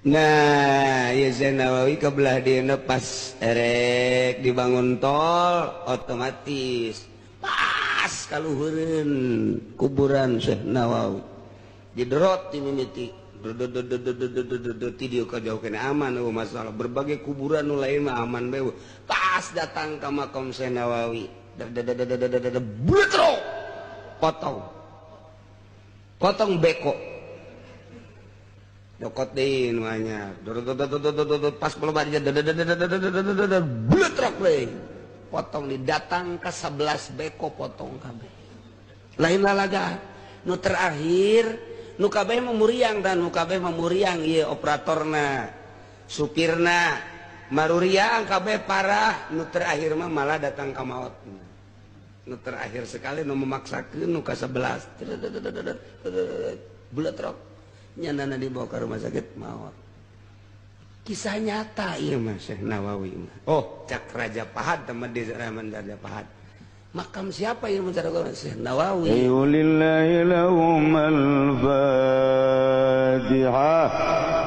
Nah, ya Syekh Nawawi kebelah dia pas erek dibangun tol, otomatis pas kaluhureun kuburan Syekh Nawawi, diderot di mimiti ti dieu ka jauh kene aman, oh, masalah berbagai kuburan nu lain mah aman bae. Pas datang ke makam Syekh Nawawi, bletro, potong potong beko, nyokot deui nu anyar, pas aja bletrok deui, potong di datang ke 11 beko, potong kabeh. Lain lalaga, nu terakhir nu kabeh memuriang dan nu kabeh memuriang ieu operatorna, supirna maruriang kabeh parah. Nu terakhir mah malah datang ka maot, nu terakhir sekali nu memaksakeun nu ka 11, bletrok, nyanana dibawa ke rumah sakit, maut. Kisah nyata iya mah Syekh Nawawi mah. Oh, cak Raja Pahad, teman di zaman Raja Pahad, makam siapa yang mencari Syekh Nawawi? Lillahi lahum al-Fatihah.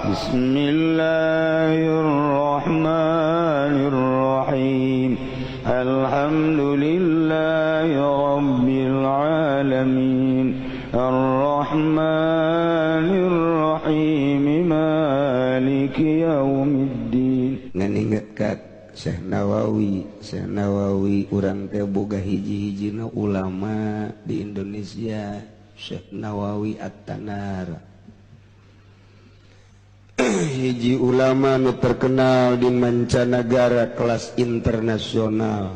Bismillahirrahmanirrahim. Alhamdulillahi rabbil alamin. Ar-Rahmanir-Rahim, Maliki Yaumiddin. Ngan inget ka Syekh Nawawi. Syekh Nawawi, urang teh boga hiji-hijina ulama di Indonesia, Syekh Nawawi At-Tanara, hiji ulama nu terkenal di mancanagara, kelas internasional,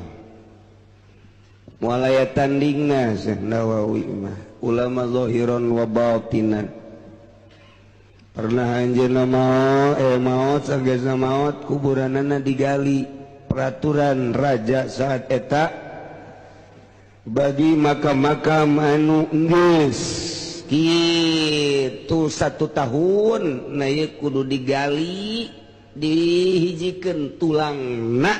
moal aya tandingna. Syekh Nawawi mah ulama zahiran wa batinan. Pernah anjeunna maot, maot, sagesna maot kuburanana digali. Peraturan raja saat eta, bagi makam-makam anu geus kitu satu tahun, nah ieu kudu digali, dihijikeun tulangna.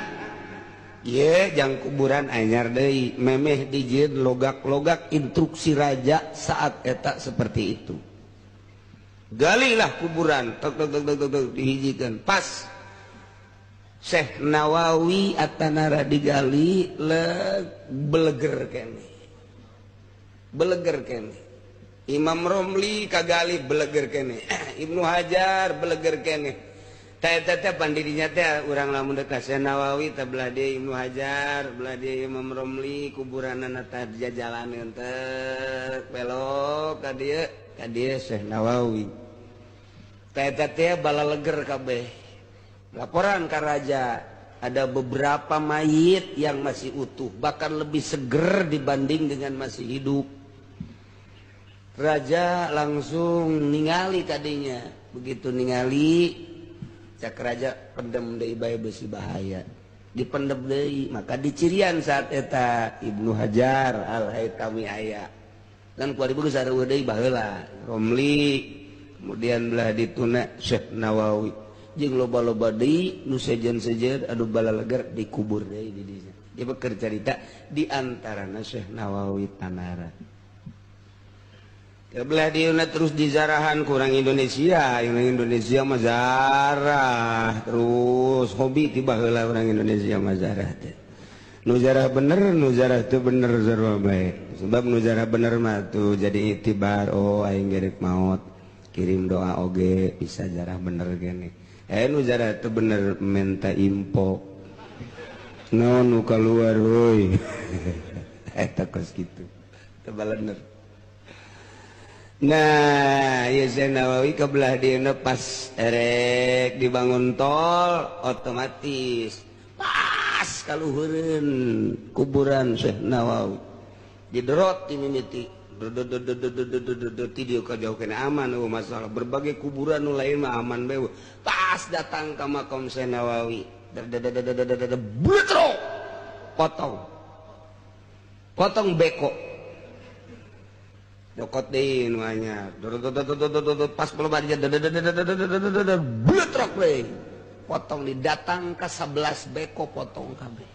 Ye, jang kuburan anyar deui, memeh dijieun logak-logak. Instruksi raja saat eta seperti itu. Galilah kuburan, tok tok tok tok tok, dihijikan. Pas Syekh Nawawi Atanara digali, le beleger kene, beleger kene. Imam Romli kagali, beleger kene. Ibnu Hajar beleger kene. Teh teh pandirinya teh urang lamun dekat Syekh Nawawi teh, belah dia Ibnu Hajar, belah dia Imam Romli, kuburanna teh jajalaneun teh belok ka dieu, ka dieu Syekh Nawawi. Teh teh balaleger kabeh. Laporan ka raja, ada beberapa mayit yang masih utuh, bahkan lebih seger dibanding dengan masih hidup. Raja langsung ningali tadinya. Begitu ningali, cak raja, "Pendem deui bae, besi bahaya." Dipendem deui, maka dicirian saat eta Ibnu Hajar Al Haytami aya dan kuari geus sarua deui baheula Romli, kemudian belah dituna Syekh Nawawi jeung loba-loba deui nu sejen-sejen. Aduh, balaleger, dikubur deui di dinya. Ieu keur carita di antarana Syekh Nawawi Tanara. Belah diuna terus dizarahan kurang Indonesia. Indonesia mah zarah terus, hobi tiba heula orang Indonesia mah zarah teh. Nu zarah bener, nu zarah teu bener, sarua bae. Sebab nu zarah bener mah tuh jadi itibar, oh, aing gerek maot, kirim doa oge bisa jarah bener gini. Nu jarah teu bener minta info naon nu keluar euy, eta kos kitu teu balener. Nah, ya Syekh Nawawi kebelah dia pas erek dibangun tol, otomatis pas kaluhureun kuburan Syekh Nawawi, diderot di mimiti ti dieu ka jauh kene aman, oh, masalah berbagai kuburan nu lain mah aman bae. Pas datang ka makam Syekh Nawawi, bletro, potong potong beko, nyokot deui nu anyar, pas aja bletrok deui, potong di datang ke 11 beko, potong kabeh.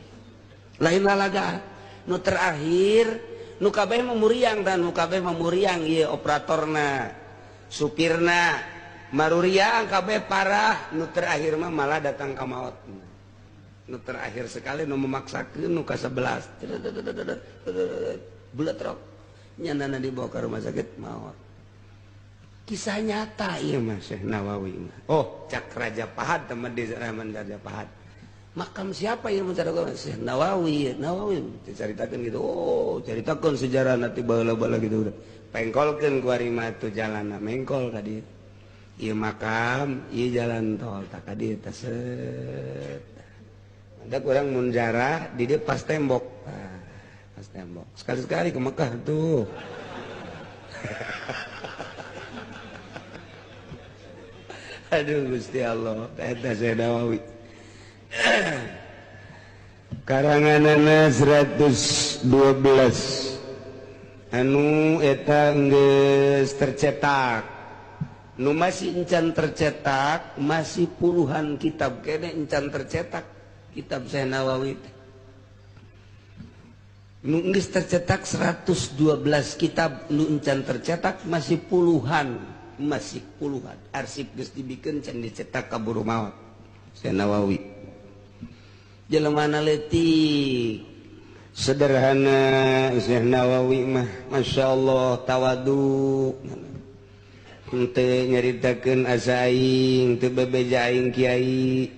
Lain lalaga, nu terakhir nu kabeh memuriang dan nu kabeh memuriang ieu operatorna, supirna. Maruriang kabeh parah, nu terakhir mah malah datang ka maot. Nu terakhir sekali nu memaksakeun nu ka-11. Bulat rok. Nyanana dibawa ke rumah sakit maot. Kisah nyata ieu mah Syekh Nawawi mah. Oh, cak Raja Pahad teman di zaman Raja Pahad. Makam siapa yang mencari Syekh Nawawi? Nawawi diceritakan gitu. Oh, ceritakan sejarah nanti bala-bala gitu udah. Pengkolkeun ku ari mah tuh jalanna mengkol ka dieu. Ieu makam, ieu jalan tol tak ka dieu teh set. Ada kurang mun jarah di dieu pas tembok. Ah, pas tembok. Sekali-sekali ke Mekah tuh. Aduh Gusti Allah, eta Syekh Nawawi. Karanganana 112 anu eta geus tercetak. Nu masih encan tercetak, masih puluhan kitab kene encan tercetak kitab Syekh Nawawi teh. Nu geus tercetak 112 kitab, nu encan tercetak masih puluhan, masih puluhan. Arsip geus dibikeun can dicetak kaburu maot Syekh Nawawi. Jelemana leutik, sederhana Syekh Nawawi mah, Masya Allah tawadu. Henteu nyaritakeun asa aing, teu bebeja aing kiai.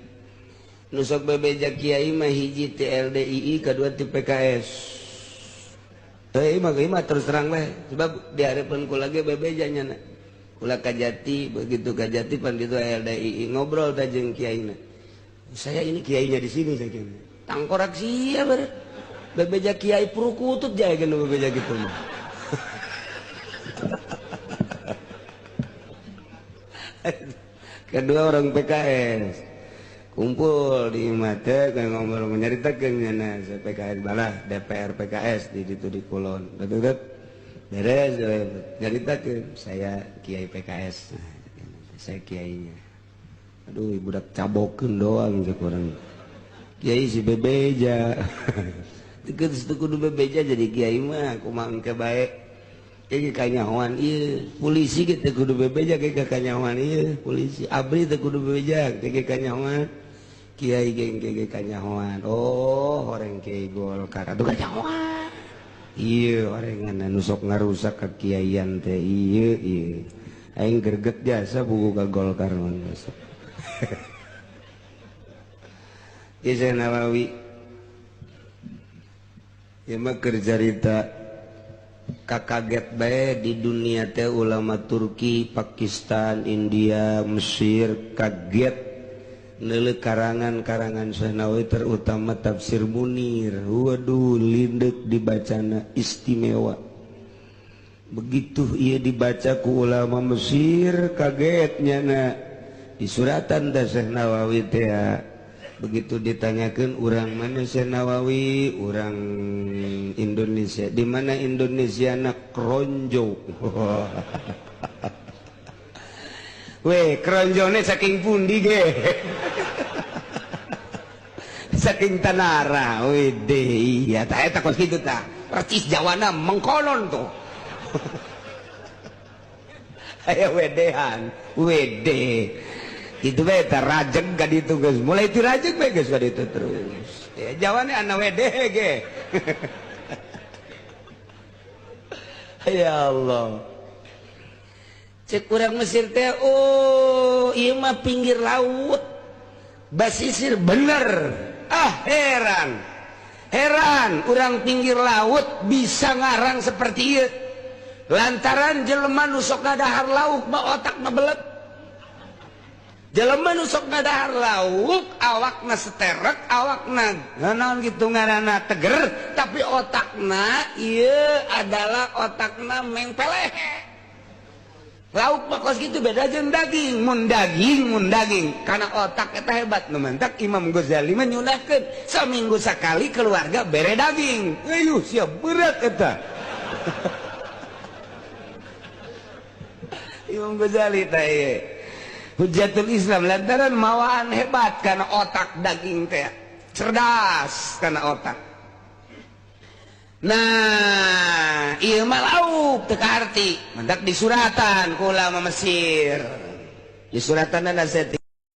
Nu sok bebeja kiai mah hiji ti LDII, kadua ti PKS. Heuh mah terus terang we, sebab di hareupeun kula ge bebeja nya. Kula Kajati, begitu Kajati pan ditu LDII ngobrol teh jeung kiaina. Saya ini kiainya di sini saya kira. Tangkorak sia ber. Bebeja kiai perukutut jae geus bebeja kitu mah. Kedua orang PKS kumpul di mate ngobrol menyaritakeun nya PKS balah DPR PKS di ditu di Kulon. Betul beres nyaritakeun saya kiai PKS. Saya kiainya. Aduh budak cabokeun doang cek urang. Kiai si bebeja. Teu kudu bebeja jadi kiai mah kumaha engke bae. Kayak kanyahoan ieu, polisi ge teu kudu bebeja kayak kanyahoan ieu, polisi abri teu kudu bebeja kayak kanyahoan. Kiai ge ge kanyahoan. Oh, horeng kiai Golkar atuh kanyahoan. Ieu horengan anu sok ngarusak kakiaian teh ieu ieu. Aing greget jasa buku ka Golkar mah besok. Ieu Syekh Nawawi. Ieu mah keur carita kakaget bae di dunia teh ulama Turki, Pakistan, India, Mesir kaget neuleuh karangan-karangan Syekh Nawawi terutama tafsir Munir. Waduh lindek dibacana istimewa. Begitu ia dibaca ku ulama Mesir kaget nyana di suratan teh Syekh Nawawi teh. Begitu ditanyakan orang mana Syekh Nawawi, orang Indonesia. Di mana Indonesia nak kronjo. Weh, kronjone saking pundi ge. Saking Tanara. Wede, iya tah eta kos kitu tah. Percis Jawana mengkonon tuh. Aya wedehan, wede. Itu bae tah rajeg ka ditu geus. Mulai ti rajeg bae geus ka ditu terus. Ya Jawane ana wede ge. Ya Allah. Cek urang Mesir teh, oh ieu mah pinggir laut. Basisir bener. Ah heran. Heran urang pinggir laut bisa ngarang seperti ieu. Lantaran jelema nu sok ngadahar lauk mah otakna belet. Jelema nu sok ngadahar lauk awakna seterek, awakna naon kitu ngaranna teger, tapi otakna ieu adalah otakna mengpeleh. Lauk mah kos kitu beda jeung daging, mun daging karena otak eta hebat. Nu mantak Imam Ghazali mah nyunahkeun saminggu sakali keluarga bere daging. Ayuh siap berat eta. Imam Ghazali teh ieu Hujjatul Islam lantaran mawaan hebat karena otak daging teh cerdas karena otak. Nah, ieu mah lauk teu kaarti, mendak disuratan ku ulama Mesir. Di suratan saya.